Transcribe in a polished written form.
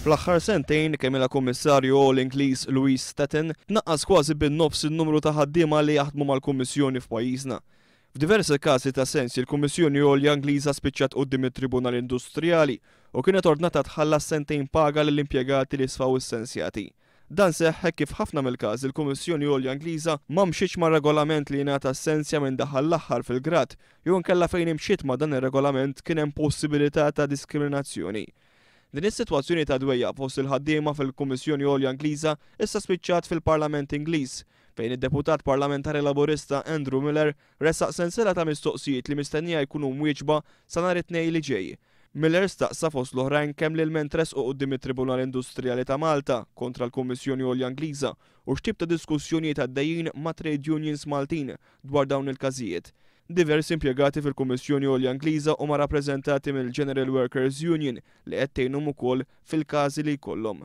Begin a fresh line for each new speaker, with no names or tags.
Fl-aħħar sentejn, kemm ilha Kummissarju Għoli Ingliż Louise Stettin, tnaqqas kważi bin-nofs in-numru ta' ħaddiema li jaħdmu mal-Kummissjoni f'pajjiżna. F'diversi każi ta' sensji l-Kummissjoni Għolja Ingliża spiċċat quddiem it-Tribunal Industrijali u kienet ordnata tħallas sentejn paga lill-impjegati li sfaw issensjati. Dan seħħ hekk kif f'ħafna mill-każi l-Kummissjoni Għolja Ingliża ma mxietx mar-regolament li jingħata s-sensja minn daħal l-aħħar fil-grad jew inkella fejn imxiet ma' dan ir-regolament kien hemm possibilità ta' diskriminazzjoni. Din is-sitwazzjoni ta' dwejjaq fost il-ħaddiema fil-Kummissjoni Għolja Ingliża issa spiċċat fil-Parlament Ingliż fejn id-Deputat Parlamentari Laburista Andrew Miller ressaq sensiela ta' mistoqsijiet li mistennija jkunu mwieġba sa nhar it-Tnejn li ġej. Miller staqsa fost l-oħrajn kemm l-ilment tressqu quddiem it-Tribunal Industrijali ta' Malta kontra l-Kummissjoni Għolja Ingliża u x'tip ta' diskussjonijiet għaddejjin ma' trade unions Maltin dwar dawn il-każijiet. Diversi impjegati fil-Kummissjoni Għolja Ingliża huma rappreżentati mill-General Workers Union li qed tgħinhom ukoll fil-każi li jkollhom.